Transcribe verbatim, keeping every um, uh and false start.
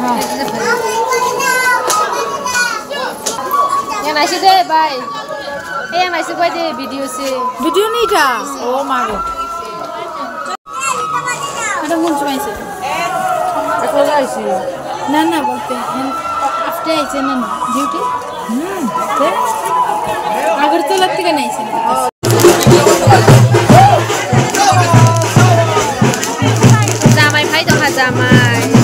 Yang naisik de bai. Eh, yang naisik bai de video se. Video ni da. Oh my god. Ada mun cuma isi. Aku lagi isi. Na na bolte. After isi na na. Duty? Hmm. Agartala tiga na isi. Jamai phai tongkha jamai.